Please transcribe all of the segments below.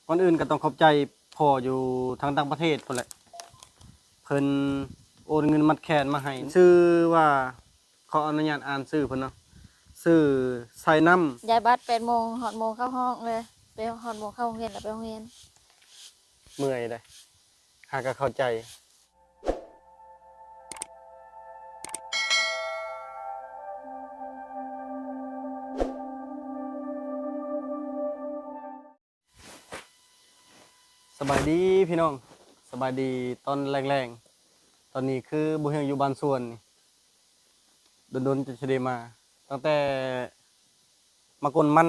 ກ່ອນອື່ນກໍຕ້ອງຂອບໃຈພໍ່ຢູ່ທາງຕ່າງປະເທດພຸ້ນແຫຼະ ເພິ່ນໂອນເງິນມັດແຂນມາໃຫ້ ຊື່ວ່າ ຂໍອະນຸຍາດອ່ານຊື່ເພິ່ນເນາະ ຊື່ ໄຊນ້ຳ. ຢາຍບັດແປດໂມງ ຮອດໂມງເຂົ້າຫ້ອງເລີຍ ໄປຮອດໂມງເຂົ້າໂຮງຮຽນ ແລ້ວໄປໂຮງຮຽນ. ເມື່ອຍເດ້ ຫາກໍເຂົ້າໃຈ. ສະບາຍດີພີ່ນ້ອງ ສະບາຍດີຕອນແລງໆ. ຕອນນີ້ຄືບໍ່ຮຽງຢູ່ບ້ານສວນນີ້ ດົນໆຈະຊິໄດ້ມາ ຕັ້ງແຕ່ມາກົນມັນ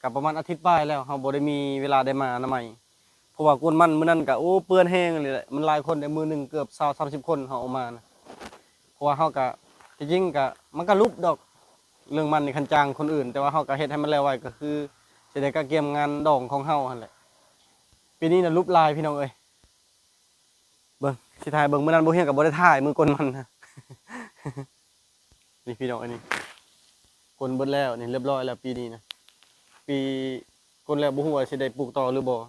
ກໍປະມານອາທິດປາຍແລ້ວ ເຮົາບໍ່ໄດ້ມີເວລາໄດ້ມານຳໃໝ່ ເພາະວ່າກົນມັນມື້ນັ້ນກໍ ໂອ້ ເປື້ອນແຮງອີ່ຫຼີແຫຼະ ມັນຫຼາຍຄົນເດ້ ມື້ໜຶ່ງເກືອບຊາວສາມສິບຄົນເຮົາເອົາມານະ. ເພາະວ່າເຮົາກະ ທີ່ຈິງກະ ມັນກະຫຼຸບດອກ ເລື່ອງມັນນີ້ຄັນຈ້າງຄົນອື່ນ ແຕ່ວ່າເຮົາກະເຮັດໃຫ້ມັນແລ້ວໄວ ກະຄືຊິໄດ້ກະກຽມງານດອງຂອງເຮົາຫັ້ນແຫຼະ. ປີນີ້ນະຫຼຸບຫຼາຍພີ່ນ້ອງເອີຍ ເບິ່ງ ຊິຖ່າຍເບິ່ງ ມື້ນັ້ນບໍ່ຮຽງກະບໍ່ໄດ້ຖ່າຍ ມື້ກົນມັນນະ ນີ້ພີ່ນ້ອງ ອັນນີ້ກົນເບິດແລ້ວ ນີ້ລຽບຮ້ອຍແລ້ວ ປີນີ້ນະ ປີກົນແລ້ວບໍ່ຮູ້ວ່າຊິໄດ້ປູກຕໍ່ຫຼືບໍ່.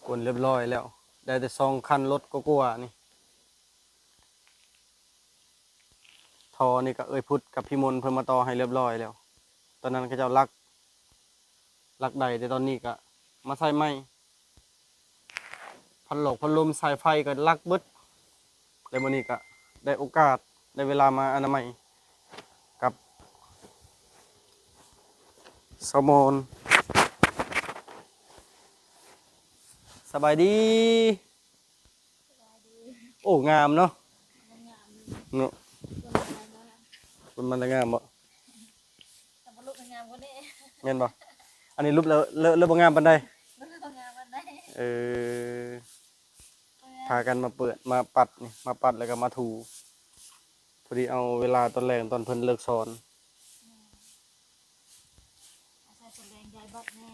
ກົນລຽບຮ້ອຍແລ້ວ ໄດ້ແຕ່ສອງຄັນລົດກວ່າໆນີ້ ທໍ່ນີ້ກໍເອື້ອຍພຸດກັບພີ່ມົນເພິ່ນມາຕໍ່ໃຫ້ລຽບຮ້ອຍແລ້ວ. ຕອນນັ້ນເຂົາເຈົ້າລັກ ລັກໄດ້ ແຕ່ຕອນນີ້ກໍມາໃສ່ໃໝ່. ພັດຫຼອກພັດລົມສາຍໄຟກໍລັກເບິດ ແລະມື້ນີ້ກໍໄດ້ໂອກາດໄດ້ເວລາມາອະນາໄມກັບສາວມອນ. ສະບາຍດີ. ໂອ້ ງາມເນາະ ເນາະ ມັນລະງາມບໍ່? ແມ່ນບໍ່? ອັນນີ້ຫຼຸບແລ້ວ ເລີ ເລີບໍ່ງາມປານໃດ. ເອີ ພາກັນມາເປີດ ມາປັດນີ້ ມາປັດແລ້ວກໍມາຖູ ພໍດີເອົາເວລາຕອນແລງຕອນເພິ່ນເລີກສອນ. ອາໄສຕອນແລງຢາຍບັດແດ່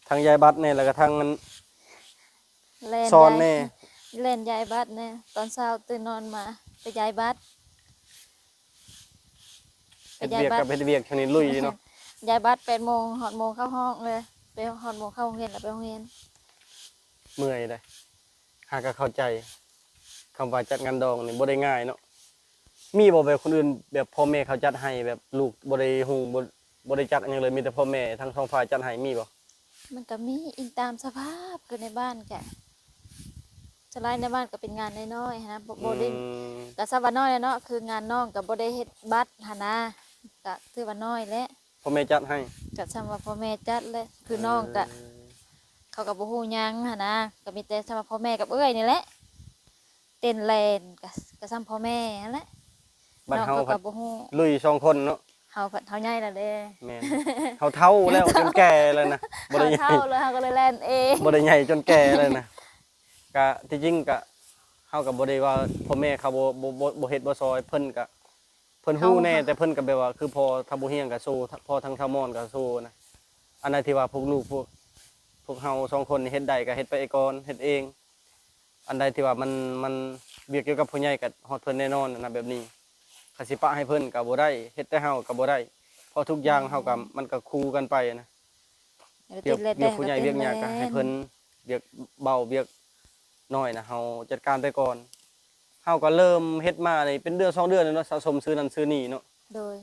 ທັງຢາຍບັດແດ່ ແລ້ວກໍທັງອັນ ແລ່ນ ສອນແດ່ ແລ່ນຢາຍບັດແດ່. ຕອນເຊົ້າຕື່ນນອນມາໄປຢາຍບັດ ເຮັດວຽກກັບເຮັດວຽກ ຊ່ວງນີ້ລຸຍເນາະ. ຢາຍບັດແປດໂມງ ຮອດໂມງເຂົ້າຫ້ອງເລີຍ ໄປຮອດໂມງເຂົ້າໂຮງຮຽນ ແລ້ວໄປໂຮງຮຽນ. ເມື່ອຍເດ້ ຫາກໍເຂົ້າໃຈ ຄຳວ່າຈັດງານດອງນີ້ບໍ່ໄດ້ງ່າຍເນາະ. ມີບໍ່ແບບຄົນອື່ນ ແບບພໍ່ແມ່ເຂົາຈັດໃຫ້ ແບບລູກບໍ່ໄດ້ຮູ້ ບໍ່ ບໍ່ໄດ້ຈັກຫຍັງເລີຍ ມີແຕ່ພໍ່ແມ່ທັງສອງຝ່າຍຈັດໃຫ້ ມີບໍ່? ມັນກໍມີ ອີງຕາມສະພາບ ຄືໃນບ້ານກະ ສ່ວນຫຼາຍໃນບ້ານກໍເປັນງານນ້ອຍໆຫັ້ນນະ ບໍ່ ບໍ່ໄດ້ ອືມ ກໍຊຳວ່ານ້ອຍແຫຼະເນາະ ຄືງານນ້ອງກໍບໍ່ໄດ້ເຮັດບັດຫັ້ນນະ ກໍຖືວ່ານ້ອຍແຫຼະ. ພໍ່ແມ່ຈັດໃຫ້ ກໍຊຳວ່າພໍ່ແມ່ຈັດແຫຼະ ຄື ເອີ ນ້ອງກໍ ເຂົາກໍບໍ່ຮູ້ຫຍັງຫັ້ນນະ ກໍມີແຕ່ຊຳວ່າພໍ່ແມ່ກັບເອື້ອຍນີ້ແຫຼະ ເຕັ້ນແລ່ນ ກະ ກະສ່ຳພໍ່ແມ່ຫັ້ນແຫຼະ. ບັດເຮົາ ນ້ອງກໍ ກໍບໍ່ຮູ້ ລຸຍສອງຄົນເນາະ ເຮົາພັດ ເຮົາໃຫຍ່ແລ້ວເດ້. ແມ່ນ ເຮົາເຖົ້າແລ້ວ ເຮົາເຖົ້າ ຈົນແກ່ແລ້ວນະ ບໍ່ໄດ້ໃຫຍ່ ເຮົາເຖົ້າແລ້ວ ເຮົາກໍເລີຍແລ່ນເອງ ບໍ່ໄດ້ໃຫຍ່ຈົນແກ່ແລ້ວນະ. ກະທີ່ຈິງກະ ເຮົາກໍບໍ່ໄດ້ວ່າພໍ່ແມ່ເຂົາບໍ່ ບໍ່ ບໍ່ ບໍ່ເຮັດບໍ່ຊ່ອຍ ເພິ່ນກະ ເພິ່ນຮູ້ແນ່ ເຂົາ ແຕ່ເພິ່ນກໍແບບວ່າ ຄືພໍ່ທາງບໍ່ຮຽງກໍສູ້ ພໍ່ທາງສາວມອນກໍສູ້ນະ. ອັນໃດທີ່ວ່າພວກລູກ ພວກ ພວກເຮົາສອງຄົນນີ້ເຮັດໄດ້ກໍເຮັດໄປກ່ອນ ເຮັດເອງ. ອັນໃດທີ່ວ່າມັນ ມັນວຽກກ່ຽວກັບຜູ້ໃຫຍ່ກໍຮອດເພິ່ນແນ່ນອນນະ ແບບນີ້. ຄັນຊິປະໃຫ້ເພິ່ນກໍບໍ່ໄດ້ ເຮັດແຕ່ເຮົາກໍບໍ່ໄດ້ ເພາະທຸກຢ່າງເຮົາກໍ ອືມ ມັນກໍຄູ່ກັນໄປນະ. ແລ້ວ ວຽກ ແລ້ວແຕ່ ວຽກຜູ້ໃຫຍ່ ແລ້ວແຕ່ ວຽກຫຍັງກໍໃຫ້ເພິ່ນ ແມ່ນ ວຽກເບົາວຽກນ້ອຍນະ ເຮົາຈັດການໄປກ່ອນ. ເຮົາກໍເລີ່ມເຮັດມານີ້ເປັນເດືອນສອງເດືອນແລ້ວເນາະ ສະສົມຊື້ນັ້ນຊື້ນີ້ເນາະ. ໂດຍ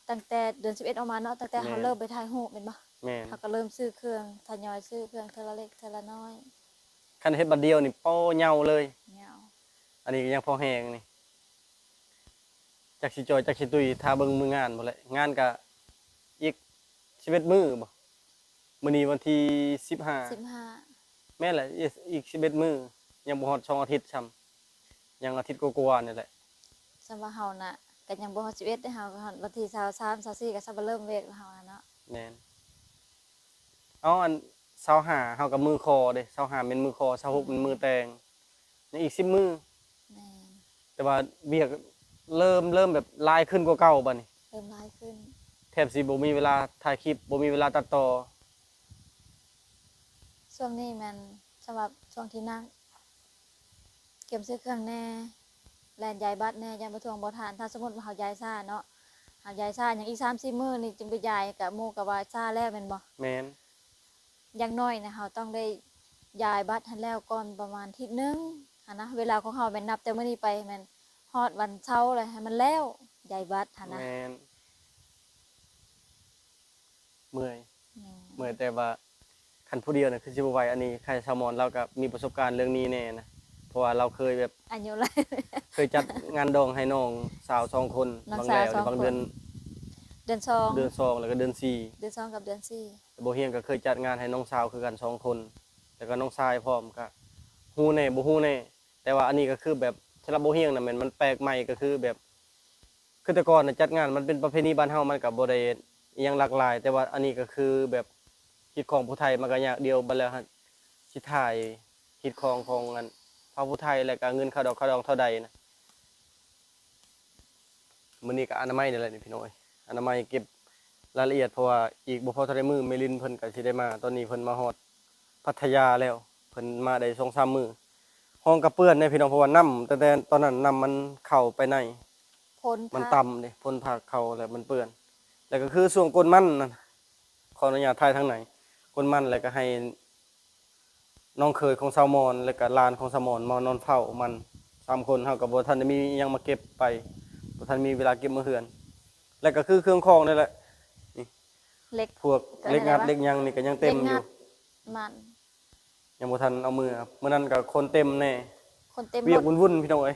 ຕັ້ງແຕ່ເດືອນສິບເອັດອອກມາເນາະ ຕັ້ງແຕ່ເຮົາ ແມ່ນ ເລີ່ມໄປຖ່າຍຮູບແມ່ນບໍ່? ແມ່ນ ເຮົາກໍເລີ່ມຊື້ເຄື່ອງ ທະຍອຍຊື້ເຄື່ອງເທື່ອລະເລັກເທື່ອລະນ້ອຍ. ຄັນເຮັດບາດດຽວນີ້ ໂປ້ ເຫຍົາວເລີຍ ເຫຍົາວ. ອັນນີ້ກໍຍັງພໍແຮງນີ້ ຈັກຊິຈ່ອຍຈັກຊິຕຸ້ຍ ຖ້າເບິ່ງມື້ງານພຸ້ນແຫຼະ. ງານກະອີກສິບເອັດມື້ບໍ? ມື້ນີ້ວັນທີສິບຫ້າ ສິບຫ້າ ແມ່ນແຫຼະ ອີກ ອີກສິບເອັດມື້ ຍັງບໍ່ຮອດສອງອາທິດຊ້ຳ ຍັງອາທິດກວ່າໆນີ້ແຫຼະ. ສ່ຳວ່າເຮົານະ ກໍຍັງບໍ່ຮອດສິບເອັດເດ້ ເຮົາກໍຮອດວັນທີຊາວສາມ ຊາວສີ່ ກໍສ່ຳວ່າເລີ່ມວຽກແລ້ວເຮົານະເນາະ. ແມ່ນ ເອົາ ອັນຊາວຫ້າ ເຮົາກໍມື້ຂໍເດ້ ຊາວຫ້າແມ່ນມື້ຂໍ ຊາວຫົກແມ່ນມື້ແຕ່ງ ຍັງອີກສິບມື້. ແມ່ນ ແຕ່ວ່າວຽກເລີ່ມ ເລີ່ມແບບຫຼາຍຂຶ້ນກວ່າເກົ່າບັດນີ້ ເລີ່ມຫຼາຍຂຶ້ນ ແທບຊິບໍ່ມີເວລາຖ່າຍຄລິບ ບໍ່ມີເວລາຕັດຕໍ່. ຊ່ວງນີ້ແມ່ນສຳລັບຊ່ວງທີ່ໜັກ ກຽມຊື້ເຄື່ອງແດ່ ແລ່ນຢາຍບັດແດ່ ຢ້ານບໍ່ຖ້ວງບໍ່ທານ. ຖ້າສົມມຸດວ່າເຮົາຢາຍຊ້າເນາະ ເຮົາຢາຍຊ້າຫຍັງ ອີກສາມສີ່ມື້ນີ້ຈຶ່ງໄປຢາຍ ກະໝູ່ກະວ່າຊ້າແລ້ວແມ່ນບໍ່? ແມ່ນ. ຢ່າງໜ້ອຍນະ ເຮົາຕ້ອງໄດ້ຢາຍບັດຫັ້ນແລ້ວກ່ອນປະມານທິດໜຶ່ງຫັ້ນນະ. ເວລາຂອງເຮົາແມ່ນນັບແຕ່ມື້ນີ້ໄປ ແມ່ນຮອດວັນເສົາແລ້ວ ໃຫ້ມັນແລ້ວຢາຍບັດຫັ້ນນະ. ແມ່ນ. ເມື່ອຍ ແມ່ນ ເມື່ອຍ ແຕ່ວ່າຄັນຜູ້ດຽວນະ ຄືຊິບໍ່ໄຫວ. ອັນນີ້ໄຄສາວມອນລາວກໍມີປະສົບການເລື່ອງນີ້ແດ່ນະ ເພາະວ່າລາວເຄີຍແບບ ອາຍຸຫຼາຍ ເຄີຍຈັດງານດອງໃຫ້ນ້ອງສາວສອງຄົນ ນ້ອງສາວສອງຄົນ ບາງແລ້ວ ບາງເດືອນ ເດືອນສອງ ເດືອນສອງ ແລ້ວກໍເດືອນສີ່ ເດືອນສອງກັບເດືອນສີ່. ແລ້ວບໍ່ຮຽງກໍເຄີຍຈັດງານໃຫ້ນ້ອງສາວຄືກັນສອງຄົນ ແລ້ວກໍນ້ອງຊາຍພ້ອມ ກໍຮູ້ແດ່ບໍ່ຮູ້ແດ່. ແຕ່ວ່າອັນນີ້ກໍຄືແບບ ສຳລັບບໍ່ຮຽງນະ ແມ່ນມັນແປກໃໝ່ ກໍຄືແບບ ຄືແຕ່ກ່ອນນະ ຈັດງານມັນເປັນປະເພນີບ້ານເຮົາ ມັນກໍບໍ່ໄດ້ອີ່ຫຍັງຫຼາກຫຼາຍ. ແຕ່ວ່າອັນນີ້ກໍຄືແບບຮີດຄອງຜູ້ໄທ ມັນກໍຍາກດຽວ. ບັດແລ້ວຫັ້ນ ຊິຖ່າຍຮີດຄອງຂອງອັນເຜົ່າຜູ້ໄທ ແລ້ວກໍເງິນຄ່າດອກຄ່າດອງເທົ່າໃດນະ. ມື້ນີ້ກໍອະນາໄມນີ້ແຫຼະນີ້ພີ່ນ້ອງເອີຍ ອະນາໄມເກັບລາຍລະອຽດ ເພາະວ່າອີກບໍ່ພໍເທົ່າໃດມື້ ແມ່ລິນເພິ່ນກໍຊິໄດ້ມາ. ຕອນນີ້ເພິ່ນມາຮອດພັດທະຍາແລ້ວ ເພິ່ນມາໄດ້ສອງສາມມື້ ຫ້ອງກໍເປື້ອນເດ້ພີ່ນ້ອງ ເພາະວ່ານ້ຳ ຕັ້ງແຕ່ຕອນນັ້ນນ້ຳມັນເຂົ້າໄປໃນ ຝົນ ມັນ ພັກ ຕ່ຳເດ້ ຝົນພັກເຂົ້າແລ້ວມັນເປື້ອນ. ແລ້ວກໍຄືຊ່ວງກົນມັນນັ້ນ ຂໍອະນຸຍາດຖ່າຍທາງໃນ ກົນມັນ ແລ້ວກໍໃຫ້ ນ້ອງເຂີຍຂອງສາວມອນ ແລ້ວກະຫຼານຂອງສາວມອນມານອນເຝົ້າມັນ ສາມຄົນ. ເຮົາກໍບໍ່ທັນໄດ້ມີຫຍັງມາເກັບໄປ ບໍ່ທັນມີເວລາເກັບມາເຮືອນ. ແລ້ວກໍຄືເຄື່ອງຂອງນີ້ແຫຼະ ນີ້ ເຫຼັກ ພວກເຫຼັກງັດເຫຼັກຫຍັງນີ້ກໍຍັງເຕັມຢູ່ ມັນຍັງບໍ່ທັນເອົາເມືອ. ມື້ນັ້ນກໍຄົນເຕັມແດ່ ຄົນເຕັມ ວຽກວຸ້ນໆ ພີ່ນ້ອງເອີຍ.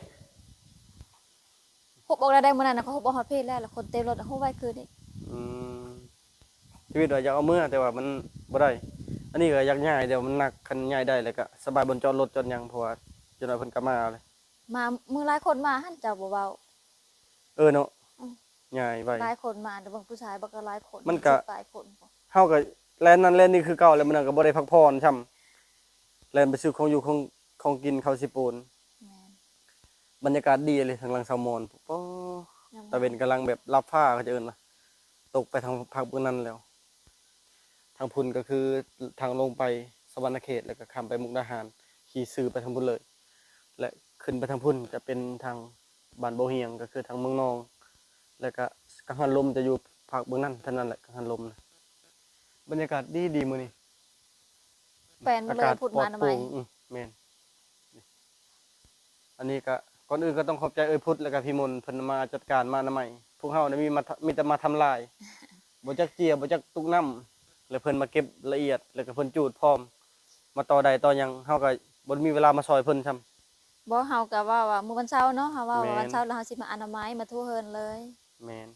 ຮຸບອອກແລ້ວໄດ໋ ມື້ນັ້ນນະ ເຂົາຮຸບອອກຮອດພີ້ແລ້ວ ແລ້ວຄົນເຕັມລົດ ຮູບໄວ້ຄືນອີກ. ອືມ ຊີວິດວ່າຢາກເອົາເມືອ ແຕ່ວ່າມັນບໍ່ໄດ້. ອັນນີ້ກໍຢາກຍ້າຍ ແຕ່ວ່າມັນໜັກ ຄັນຍ້າຍໄດ້ແລ້ວກໍສະບາຍ ບ່ອນຈອດລົດຈອດຫຍັງ ເພາະວ່າຈັກໜ້ອຍເພິ່ນກໍມາເລີຍ. ມາ ມື້ຫຼາຍຄົນມາຫັ້ນ ເຈົ້າບໍ່ເວົ້າ. ເອີເນາະ ອືມ ຍ້າຍໄວ ຫຼາຍຄົນມາ ແຕ່ເບິ່ງຜູ້ຊາຍບັກຫຼາຍຄົນ ມັນກໍ ສິບປາຍຄົນ ເຮົາກໍແລ່ນນັ້ນແລ່ນນີ້ຄືເກົ່າແຫຼະ. ມື້ນັ້ນກໍບໍ່ໄດ້ພັກຜ່ອນຊ້ຳ ແລ່ນໄປຊື້ຂອງຢູ່ ຂອງ ຂອງກິນ ເຂົ້າຊິປູນ. ແມ່ນ. ບັນຍາກາດດີເລີຍ ທາງຫຼັງສາວມອນ ໂອ້ ຕາເວັນກຳລັງແບບລັບຟ້າ ເຂົາເຈົ້າເອີ້ນວ່າ ຕົກໄປທາງພາກເບື້ອງນັ້ນແລ້ວ. ທາງພຸ້ນກໍຄືທາງລົງໄປສະຫວັນນະເຂດ ແລ້ວກໍຂ້າມໄປມຸກດາຫານ ຂີ່ຊື່ໄປທາງພຸ້ນເລີຍ ແລະ ຂຶ້ນໄປທາງພຸ້ນຈະເປັນທາງບ້ານບໍ່ຮຽງ ກໍຄືທາງເມືອງນອງ ແລ້ວກໍກັງຫັນລົມຈະຢູ່ພາກເບື້ອງນັ້ນ ເທົ່ານັ້ນແຫຼະ ກັງຫັນລົມນະ. ບັນຍາກາດດີໆ ມື້ນີ້ ແປນໝົດເລີຍ ອາກາດ ພຸດມາອະນາໄມ ປອດໂປ່ງ. ອືມ ແມ່ນ. ອັນນີ້ກະ ກ່ອນອື່ນກໍຕ້ອງຂອບໃຈເອື້ອຍພຸດ ແລ້ວກະພີ່ມົນ ເພິ່ນມາຈັດການ ມາອະນາໄມ. ພວກເຮົານີ້ມີມາ ມີແຕ່ມາທຳລາຍ ບໍ່ຈັກເຈຍ ບໍ່ຈັກຕຸກນ້ຳ ແລ້ວເພິ່ນມາເກັບລະອຽດ ແລ້ວກະເພິ່ນຈູດພ້ອມ ມາຕໍ່ໄດ້ຕໍ່ຫຍັງ ເຮົາກະບໍ່ໄດ້ມີເວລາມາຊ່ອຍເພິ່ນຊ້ຳ. ບໍ່ ເຮົາກະເວົ້າວ່າມື້ວັນເສົາເນາະ ເຮົາເວົ້າວ່າ ແມ່ນ ວັນເສົາແລ້ວເຮົາຊິມາອະນາໄມ ມາຖູເຮືອນເລີຍ. ແມ່ນ.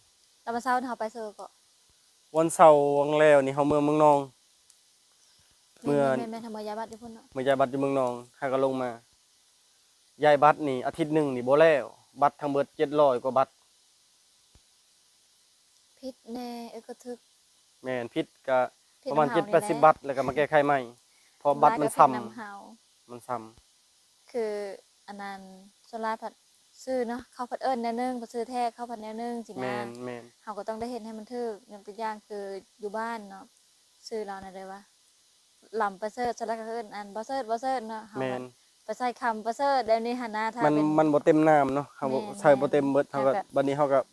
ແລ້ວວັນເສົາເຮົາໄປເຊີກໍ ວັນເສົາຫວ່າງແລ້ວນີ້ ເຮົາເມືອເມືອງນອງ ແມ່ນ ເມືອ ແມ່ນໆ ເຮົາເມືອຢາຍບັດຢູ່ພຸ້ນເນາະ ເມືອຢາຍບັດຢູ່ເມືອງນອງ ເຮົາກໍລົງມາ ຢາຍບັດນີ້ອາທິດໜຶ່ງນີ້ບໍ່ແລ້ວ ບັດທັງເບິດເຈັດຮ້ອຍກວ່າບັດ. ຜິດແດ່ ເອີ ກໍຖືກ. ແມ່ນ ຜິດກະ ຜິດ ປະມານ ນຳເຮົາ ເຈັດແປດສິບ ນີ້ແຫຼະ ບັດ ແລ້ວກໍມາແກ້ໄຂໃໝ່ ເພາະບັດມັນຊ້ຳ ຫຼາຍກໍຜິດນຳເຮົາ ມັນຊ້ຳ. ຄືອັນນັ້ນ ສ່ວນຫຼາຍພັດຊື່ເນາະ ເຂົາພັດເອີ້ນແນວໜຶ່ງ ພັດຊື່ແທ້ເຂົາພັດແນວໜຶ່ງຊີ້ນະ. ແມ່ນໆ ເຮົາກໍຕ້ອງໄດ້ເຮັດໃຫ້ມັນຖືກ ຍົກຕົວຢ່າງຄືຢູ່ບ້ານເນາະ ຊື່ລາວນັ້ນເດີວ່າ ລຳປະເສີດ ສ່ວນຫຼາຍກໍເອີ້ນອັນບໍ່ເສີດ ບໍ່ເສີດເນາະ ເຮົາ ແມ່ນ ກໍໄປໃສ່ຄຳປະເສີດແບບນີ້ຫັ້ນນະ ຖ້າ ມັນ ເປັນ ມັນບໍ່ເຕັມນາມເນາະ ເຮົາ ແມ່ນ ໃສ່ບໍ່ເຕັມເບິດ ເຮົາກໍ ແມ່ນ ບັດນີ້ເຮົາກໍ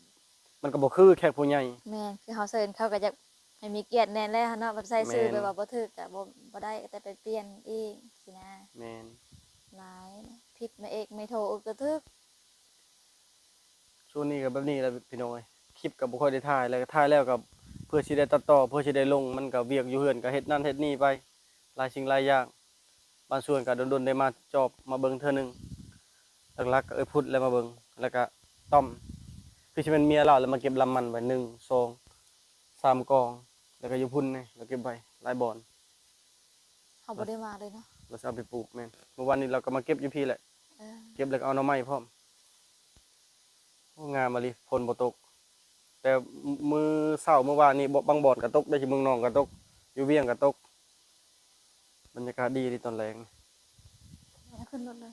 ມັນກໍບໍ່ຄືແຂກຜູ້ໃຫຍ່. ແມ່ນ ຄືເຮົາເຊີນ ເຂົາກໍຢາກໃຫ້ມີກຽດແດ່ແຫຼະເນາະ ແບບໃສ່ຊື່ ແມ່ນ ແບບວ່າບໍ່ຖືກກໍບໍ່ ບໍ່ໄດ້ ກໍຕ້ອງໄປປ່ຽນອີກຊີ້ນະ. ແມ່ນ ຫຼາຍ ຜິດມາເອກ ໄມໂທ ເອີ ກໍຖືກ. ຊ່ວງນີ້ກໍແບບນີ້ແຫຼະພີ່ນ້ອງເອີຍ ຄລິບກໍບໍ່ຄ່ອຍໄດ້ຖ່າຍ ແລ້ວກໍຖ່າຍແລ້ວກໍເພື່ອຊິໄດ້ຕັດຕໍ່ ເພື່ອຊິໄດ້ລົງ ມັນກໍວຽກຢູ່ເຮືອນ ກໍເຮັດນັ້ນເຮັດນີ້ໄປ ຫຼາຍສິ່ງຫຼາຍຢ່າງ. ບາງສ່ວນກໍດົນໆໄດ້ມາຈອບມາເບິ່ງເທື່ອໜຶ່ງ ຫຼັກໆກໍເອື້ອຍພຸດແຫຼະມາເບິ່ງ ແລ້ວກໍຕ້ອມ ຄືຊິແມ່ນເມຍລາວແຫຼະມາເກັບລຳມັນໄວ້ ໜຶ່ງ ສອງ ສາມກອງ ແລ້ວກໍຢູ່ພຸ້ນນີ້ລາວເກັບໄວ້ຫຼາຍບ່ອນ. ເຮົາບໍ່ໄດ້ມາເລີຍເນາະ ລາວຊິເອົາໄປປູກ. ແມ່ນ ມື້ວານນີ້ລາວກໍມາເກັບຢູ່ພີ້ແຫຼະ ເອີ ເກັບແລ້ວກໍເອົາໜໍ່ໄມ້ພ້ອມ. ໂອ້ ງາມອີ່ຫຼີ ຝົນບໍ່ຕົກ ແຕ່ມື້ເຊົ້າມື້ວານນີ້ ບ- ບາງບ່ອນກໍຕົກໄດ໋ ຢູ່ເມືອງນອງກໍຕົກ ຢູ່ວຽງກໍຕົກ ບັນຍາກາດດີເດຕອນແລງ. ຂຶ້ນລົດເລີຍ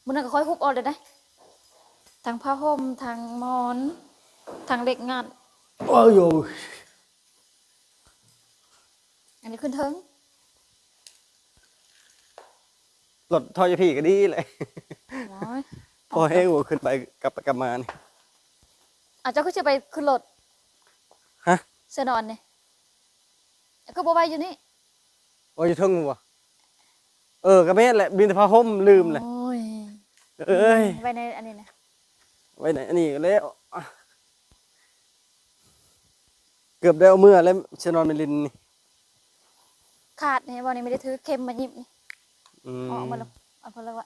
ມື້ນັ້ນກໍຄ່ອຍຮຸບເອົາເລີຍໄດ໋ ທັງຜ້າຫົ່ມ ທັງໝອນ ທັງເຫຼັກງັດ. ໂອ້ຍ ອັນນີ້ຂຶ້ນເທິງ ລົດຖອຍຢູ່ພີ້ກໍດີແຫຼະ ພໍແຮງບໍ່ ຂຶ້ນໄປກັບໄປກັບມານີ້. ອ້າວ ເຈົ້າຄືຊິໄປຂຶ້ນລົດ? ຮະ? ເສື້ອນອນນີ້ ຄືບໍ່ໄວ້ຢູ່ນີ້? ໂອ້ຍ ຢູ່ເທິງບໍ່? ເອີ ກໍແມ່ນແຫຼະ ມີແຕ່ຜ້າຫົ່ມ ລືມແຫຼະ. ໂອ້ຍ ເອີຍ ໄວ້ໃນອັນນີ້ນະ ໄວ້ໃນອັນນີ້ແລ້ວ. ເກືອບໄດ້ເອົາເມືອແລ້ວ ເສື້ອນອນແມ່ລິນນີ້. ຂາດນີ້ບໍ່ນີ້ ໄມ່ໄດ້ຖືເຂັມມາຫຍິບນີ້. ອືມ ອອກມາແລ້ວ ເອົາເພິ່ນລະວະ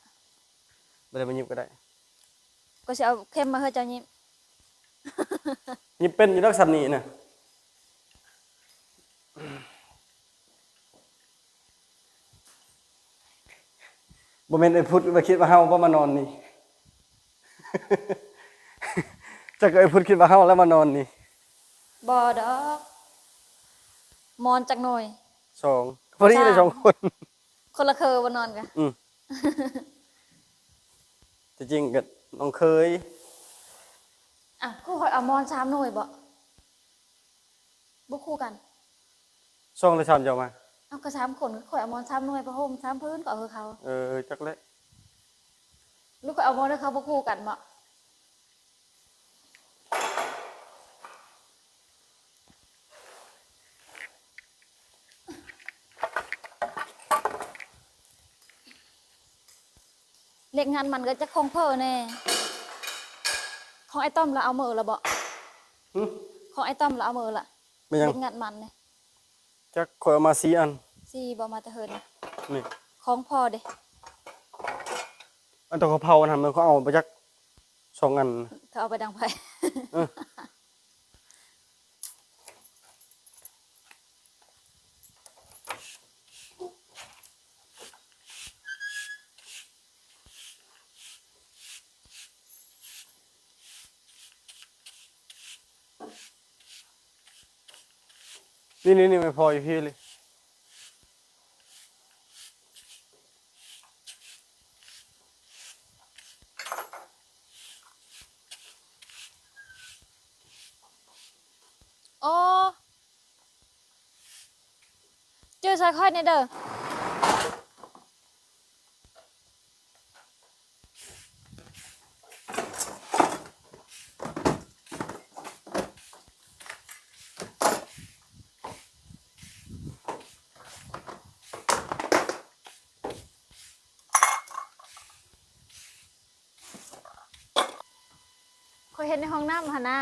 ບໍ່ໄດ້ມາຫຍິບກໍໄດ້. ກໍຊິເອົາເຂັມມາໃຫ້ເຈົ້າຫຍິບ. ຫຍິບເປັນຢູ່ດອກສ່ຳນີ້ນະ. ບໍ່ແມ່ນໄອ້ພຸດມາຄິດວ່າເຮົາບໍ່ມານອນນີ້. ຈັກໄອ້ພຸດຄິດວ່າເຮົາແລ້ວມານອນນີ້. ບໍ່ດອກ ໝອນຈັກໜ່ວຍ? ສອງ ພໍດີເລີຍ ສາມ ສອງຄົນ ຄົນລະເຄີບໍ່ນອນກະ. ອືມ ທີ່ຈິງກໍນ້ອງເຄີຍ. ອ້າວ ຄືຂ້ອຍເອົາໝອນສາມໜ່ວຍບໍ? ບໍ່ຄູ່ກັນ ສອງ ຫຼື ສາມ ເຈົ້າມາ. ເອົາ ກໍສາມຄົນ ຂ້ອຍເອົາໝອນສາມໜ່ວຍ ຜ້າຫົ່ມສາມຜືນ ກໍເອົາຄືເຂົາ. ເອີ ຈັກແຫຼະ ຫຼືຂ້ອຍເອົາໝອນໃຫ້ເຂົາ ບໍ່ຄູ່ກັນບໍ? ເຫຼັກງັດມັນກໍຈັກຂອງເພິ່ນແດ່. ຂອງອ້າຍຕ້ອມລະເອົາເໝີລະບໍ? ຫຶ? ຂອງອ້າຍຕ້ອມລະເອົາເໝີລະ? ແມ່ນຫຍັງ? ເຫຼັກງັດມັນນີ້ ຈັກ ຂ້ອຍເອົາມາສີ່ອັນ. ສີ່ບໍ? ມາແຕ່ເຮືອນນີ້. ຂອງພໍ່ເດ? ອັນໂຕເຂົາເຜົາອັນນັ້ນ ມັນກໍເອົາໄປຈັກສອງອັນ ເຂົາເອົາໄປດັງໄຟ. ເອີ. ນີ້ໆໆ ແມ່ນພໍ່ຢູ່ພີ້ເລີຍ. ໂອ້ ຈື່ຊ່ອຍຂ້ອຍແດ່ເດີ. ຂ້ອຍເຫັນໃນຫ້ອງນ້ຳຫັ້ນນະ.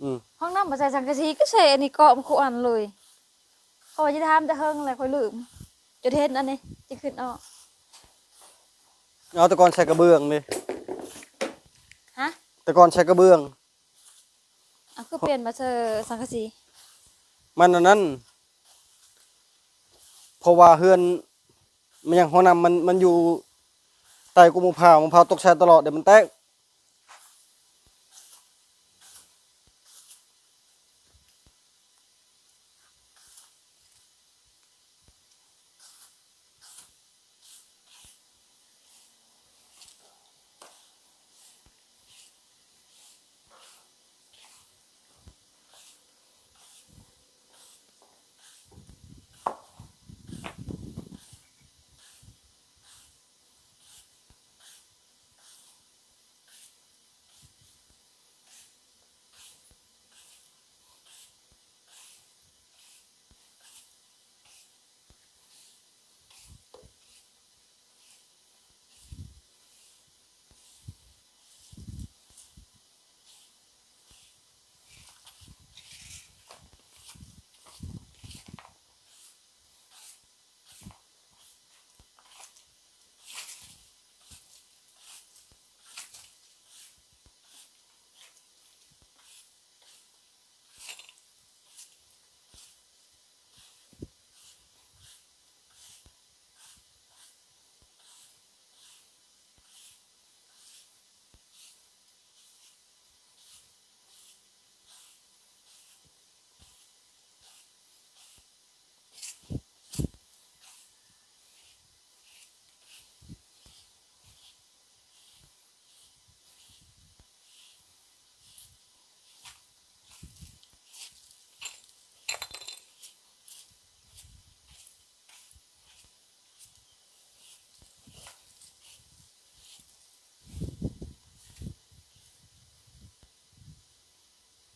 ອືມ ຫ້ອງນ້ຳບໍ່ໃສ່ສັງກະສີ ກໍໃສ່ອັນນີ້ເກາະມາຄູ່ອັນເລີຍ. ຂ້ອຍວ່າຊິຖາມແຕ່ເຫິງແລ້ວ ຂ້ອຍລືມ ຈົນເຫັນອັນນີ້ຈຶ່ງຄິດອອກ. ເອົາ ແຕ່ກ່ອນໃສ່ກະເບື້ອງເດ້. ຮະ? ແຕ່ກ່ອນໃສ່ກະເບື້ອງ. ເອົາ ຄືປ່ຽນມາໃສ່ສັງກະສີ? ມັນອັນນັ້ນ ເພາະວ່າເຮືອນ ມັນຍັງ ຫ້ອງນ້ຳມັນ ມັນຢູ່ໃຕ້ກົກໝາກພ້າວ ໝາກພ້າວຕົກໃສ່ຕະຫຼອດ ດຽວມັນແຕກ.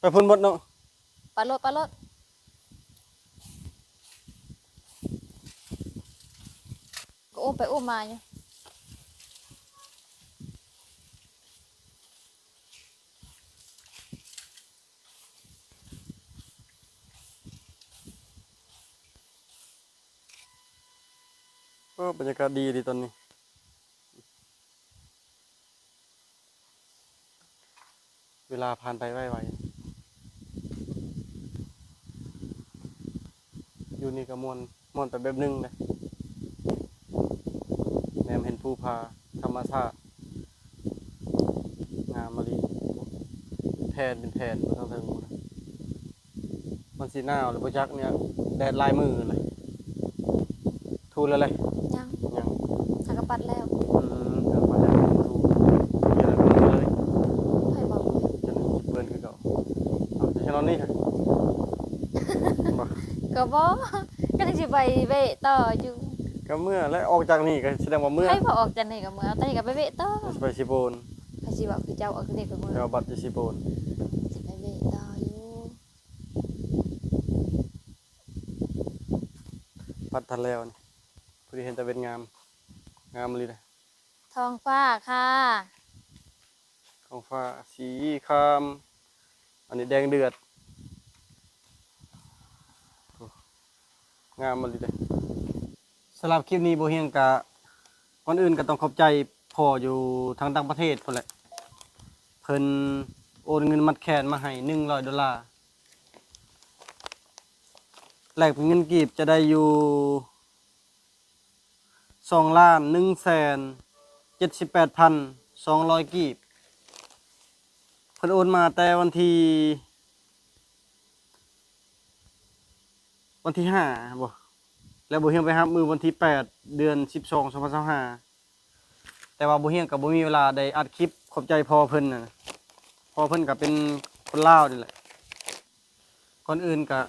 ໄປພຸ້ນໝົດເນາະ. ໄປໂລດ ໄປໂລດ. ກໍອຸ້ມໄປອຸ້ມມາຢູ່. ໂອ້ ບັນຍາກາດດີເດຕອນນີ້. ເວລາຜ່ານໄປໄວໆ. ຢູ່ນີ້ກໍມ່ວນ, ມ່ວນໄປແບບໜຶ່ງເດ້. ແນມເຫັນພູຜາທຳມະຊາດ ງາມອີ່ຫຼີ. ແຜ່ນເປັນແຜ່ນເບິ່ງທາງເທິງພຸ້ນນະ. ມັນຊິໜາວແລ້ວບໍ່ຈັກເນຍ ແດດຫຼາຍມື້ແລ້ວ. ຖູແລ້ວເລີຍ? ຍັງ ຍັງ. ຫາກະປັດແລ້ວ. ອືມ ຫາກະປັດແລ້ວ ຖູ ເດີນລົງມືເລີຍ. ໃຜເວົ້າ? ຈະເປື້ອນຄືເກົ່າ. ເອົາ ຈະນອນນີ້ຫະ? ບໍ່ ກໍບໍ່ ກໍຊິໄປເວະຕໍ່ຢູ່. ກໍເມື່ອແລ້ວ ອອກຈາກນີ້ກໍສະແດງວ່າເມື່ອ. ໃຜວ່າອອກຈາກນີ້ກໍເມື່ອ? ຕອນນີ້ກໍໄປເວະຕໍ່. ຊິໄປຊີໂປນ. ໃຜຊິເວົ້າຄືເຈົ້າ ອອກຈາກນີ້ກໍເມື່ອ. ແຕ່ວ່າບັດຢູ່ຊີໂປນ ຊິໄປເວະຕໍ່ຢູ່. ບັດທັນແລ້ວນີ້ ພໍດີເຫັນຕາເວັນງາມ, ງາມອີ່ຫຼີເດ້. ທ້ອງຟ້າຄ່ະ ທ້ອງຟ້າສີຄາມ ອັນນີ້ແດງເດືອດ. ໂອ້ ງາມອີ່ຫຼີເດ້. ສຳລັບຄລິບນີ້ ບໍ່ຮຽງກະ ກ່ອນອື່ນກໍຕ້ອງຂອບໃຈພໍ່ຢູ່ທາງຕ່າງປະເທດພຸ້ນແຫຼະ. ເພິ່ນໂອນເງິນມັດແຂນມາໃຫ້ໜຶ່ງຮ້ອຍໂດລາ. ແລກເປັນເງິນກີບຈະໄດ້ຢູ່ສອງລ້ານໜຶ່ງແສນເຈັດສິບແປດພັນສອງຮ້ອຍກີບ. ເພິ່ນໂອນມາແຕ່ວັນທີ ວັນທີຫ້າບໍ ແລ້ວບໍ່ຮຽງໄປຮັບມື້ວັນທີແປດ ເດືອນສິບສອງ ສອງພັນຊາວຫ້າ. ແຕ່ວ່າບໍ່ຮຽງກໍບໍ່ມີເວລາໄດ້ອັດຄລິບຂອບໃຈພໍ່ເພິ່ນນະ. ພໍ່ເພິ່ນກໍເປັນຄົນລາວນີ້ແຫຼະ. ກ່ອນອື່ນກໍ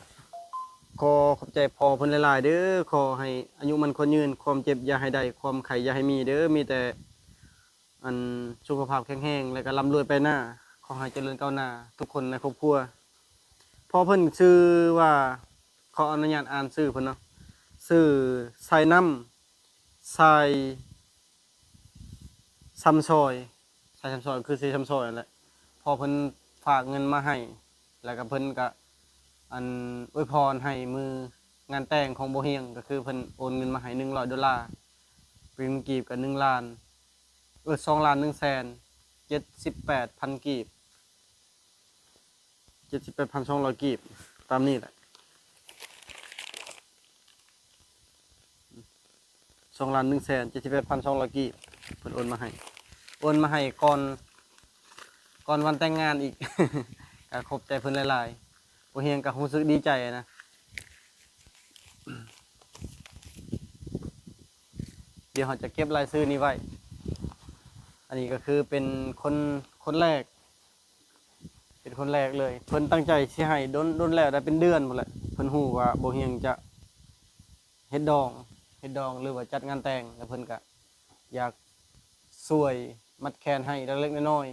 ຂໍຂອບໃຈພໍ່ເພິ່ນຫຼາຍໆເດີ້. ຂໍໃຫ້ອາຍຸໝັ້ນຂວັນຍືນ, ຄວາມເຈັບຢ່າໃຫ້ໄດ້, ຄວາມໄຂ້ຢ່າໃຫ້ມີເດີ້. ມີແຕ່ ອັນ ສຸຂະພາບແຂງແຮງ ແລ້ວກໍລ່ຳລວຍໄປໜ້າ. ຂໍໃຫ້ຈະເລີນກ້າວໜ້າທຸກຄົນໃນຄອບຄົວ. ພໍ່ເພິ່ນຊື່ວ່າ ຂໍອະນຸຍາດອ່ານຊື່ເພິ່ນເນາະ, ຊື່ ຊາຍນ້ຳ ຊາຍ ຊຳຊອຍ, ຊາຍຊຳຊອຍ ຄືເຊຊຳຊອຍນັ້ນແຫຼະ. ພໍ່ເພິ່ນຝາກເງິນມາໃຫ້ ແລ້ວກໍເພິ່ນກໍ ອັນ ອວຍພອນໃຫ້ມື້ງານແຕ່ງຂອງບໍ່ຮຽງ ກໍຄືເພິ່ນໂອນເງິນມາໃຫ້ໜຶ່ງຮ້ອຍໂດລາ, ເປັນເງິນກີບກໍໜຶ່ງລ້ານ ເອີ ສອງລ້ານໜຶ່ງແສນເຈັດສິບແປດພັນກີບ. ເຈັດສິບແປດພັນສອງຮ້ອຍກີບ ຕາມນີ້ແຫຼະ. ສອງລ້ານໜຶ່ງແສນເຈັດສິບແປດພັນສອງຮ້ອຍກີບ ເພິ່ນໂອນມາໃຫ້, ໂອນມາໃຫ້ກ່ອນ ກ່ອນວັນແຕ່ງງານອີກ. ກໍຂອບໃຈເພິ່ນຫຼາຍໆ. ບໍ່ຮຽງກໍຮູ້ສຶກດີໃຈນະ. ດຽວເຮົາຈະເກັບລາຍຊື່ນີ້ໄວ້. ອັນນີ້ກໍຄືເປັນຄົນ ຄົນແລກ ເປັນຄົນແລກເລີຍ. ເພິ່ນຕັ້ງໃຈຊິໃຫ້ດົນ ດົນແລ້ວ ໄດ້ເປັນເດືອນພຸ້ນແຫຼະ. ເພິ່ນຮູ້ວ່າບໍ່ຮຽງຈະເຮັດດອງ ເຮັດດອງ ຫຼືວ່າຈັດງານແຕ່ງ ແລ້ວເພິ່ນກະຢາກຊ່ວຍມັດແຂນໃຫ້ເລັກໆນ້ອຍ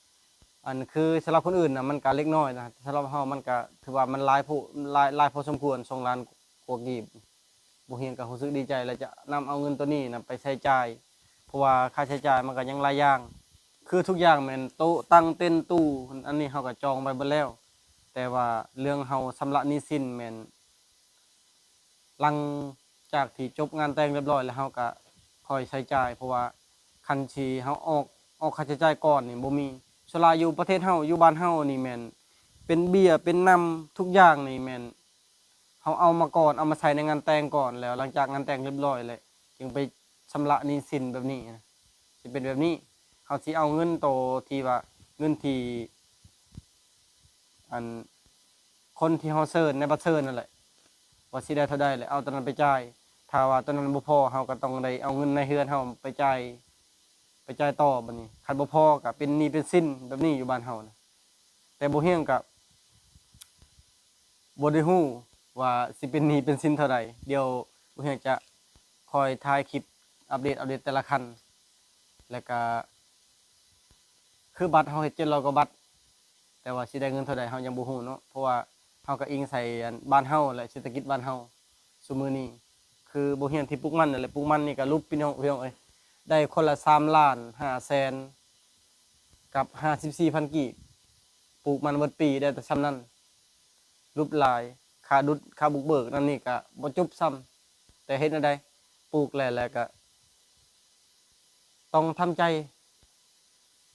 ໆ. ອັນຄືສຳລັບຄົນອື່ນນະ ມັນກະເລັກນ້ອຍນະ, ສຳລັບເຮົາມັນກະຖືວ່າມັນຫຼາຍໂພ ຫຼາຍ ຫຼາຍພໍສົມຄວນ ສອງລ້ານກວ່າກີບ. ບໍ່ຮຽງກໍຮູ້ສຶກດີໃຈ ແລະ ຈະນຳເອົາເງິນໂຕນີ້ນະໄປໃຊ້ຈ່າຍ ເພາະວ່າຄ່າໃຊ້ຈ່າຍມັນກໍຍັງຫຼາຍຢ່າງ ຄືທຸກຢ່າງແມ່ນໂຕະ ຕັ່ງ ເຕັນ ຕູ້ ອັນນີ້ເຮົາກໍຈອງໄວ້ເບິດແລ້ວ. ແຕ່ວ່າເລື່ອງເຮົາຊຳລະໜີ້ສິນແມ່ນຫຼັງຈາກທີ່ຈົບງານແຕ່ງລຽບຮ້ອຍແລ້ວ ເຮົາກໍຄ່ອຍໃຊ້ຈ່າຍ ເພາະວ່າຄັນທີ່ເຮົາອອກ ອອກຄ່າໃຊ້ຈ່າຍກ່ອນນີ້ບໍ່ມີ. ສ່ວນຫຼາຍຢູ່ປະເທດເຮົາ ຢູ່ບ້ານເຮົານີ້ແມ່ນເປັນເບ້ຍເປັນນຳ ທຸກຢ່າງນີ້ແມ່ນ ເຮົາເອົາມາກ່ອນ ເອົາມາໃສ່ໃນງານແຕ່ງກ່ອນ ແລ້ວຫຼັງຈາກງານແຕ່ງລຽບຮ້ອຍແລ້ວ ຈຶ່ງໄປຊຳລະໜີ້ສິນແບບນີ້ນະ. ຊິເປັນແບບນີ້ ເຮົາຊິເອົາເງິນໂຕທີ່ວ່າ ເງິນທີ່ ອັນ ຄົນທີ່ເຮົາເຊີນໃນບັດເຊີນນັ້ນແຫຼະ ວ່າຊິໄດ້ເທົ່າໃດ ແລ້ວເອົາໂຕນັ້ນໄປຈ່າຍ. ຖ້າວ່າໂຕນັ້ນບໍ່ພໍ ເຮົາກໍຕ້ອງໄດ້ເອົາເງິນໃນເຮືອນເຮົາໄປຈ່າຍ ໄປຈ່າຍຕໍ່. ບັດນີ້ຄັນບໍ່ພໍກໍເປັນໜີ້ເປັນສິນແບບນີ້ຢູ່ບ້ານເຮົານະ. ແຕ່ບໍ່ຮຽງກໍ ບໍ່ໄດ້ຮູ້ວ່າຊິເປັນໜີ້ເປັນສິນເທົ່າໃດ. ດຽວບໍ່ຮຽງຈະຄອຍຖ່າຍຄລິບອັບເດດ ອັບເດດແຕ່ລະຂັ້ນ. ແລ້ວກະຄືບັດເຮົາເຮັດເຈັດຮ້ອຍກວ່າບາດ ແຕ່ ຕ່ວ່າຊິໄດ້ເງິນເທົ່າໃດເຮົາຍັງບໍ່ຮູ້ເນາະ ເພາະວ່າເຮົາກໍອີງໃສ່ອັນບ້ານເຮົາ ແລະ ເສດຖະກິດບ້ານເຮົາຊຸມື້ນີ້. ຄືບໍ່ຮຽນທີ່ປູກມັນນັ້ນແຫຼະ ປູກມັນນີ້ກໍຫຼຸບ ພີ່ນ້ອງ ພີ່ນ້ອງເອີຍ ໄດ້ຄົນລະສາມລ້ານຫ້າແສນກັບຫ້າສິບສີ່ພັນກີບ ປູກມັນເບິດປີໄດ້ແຕ່ຊ່ຳນັ້ນ ຫຼຸບຫຼາຍ. ຄ່າດຸດ ຄ່າບຸກເບີກນັ້ນນີ້ກໍບໍ່ຈົບຊ້ຳ ແຕ່ເຮັດແນວໃດ ປູກແລ້ວ ແລ້ວກໍຕ້ອງທຳໃຈ.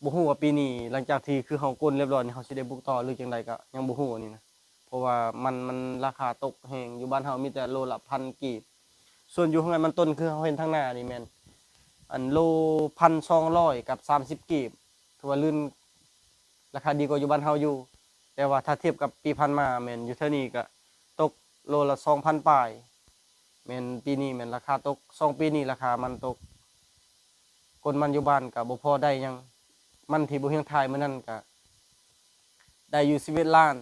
ບໍ່ຮູ້ວ່າປີນີ້ ຫຼັງຈາກທີ່ຄືເຮົາກົນຮຽບຮ້ອຍນີ້ ເຮົາຊິໄດ້ປູກຕໍ່ ຫຼື ຈັ່ງໃດກໍຍັງບໍ່ຮູ້ນີ້ນະ ເພາະວ່າມັນ ມັນລາຄາຕົກແຮງ. ຢູ່ບ້ານເຮົາມີແຕ່ໂລລະພັນກີບ ສ່ວນຢູ່ໂຮງງານມັນຕົ້ນ ຄືເຮົາເຫັນທາງໜ້ານີ້ແມ່ນ ອັນໂລພັນສອງຮ້ອຍກັບສາມສິບກີບ ຖືວ່າລື່ນ ລາຄາດີກວ່າຢູ່ບ້ານເຮົາຢູ່. ແຕ່ວ່າຖ້າທຽບກັບປີຜ່ານມາແມ່ນຢູ່ແຖວນີ້ກໍຕົກໂລລະສອງພັນປາຍ ແມ່ນປີນີ້ແມ່ນລາຄາຕົກ ສອງປີນີ້ລາຄາມັນຕົກ. ກົນມັນຢູ່ບ້ານກໍບໍ່ພໍໄດ້ຫຍັງ ມັນທີ່ບໍ່ຮຽງຖ່າຍມື້ນັ້ນກໍໄດ້ຢູ່ສິບເອັດລ້ານ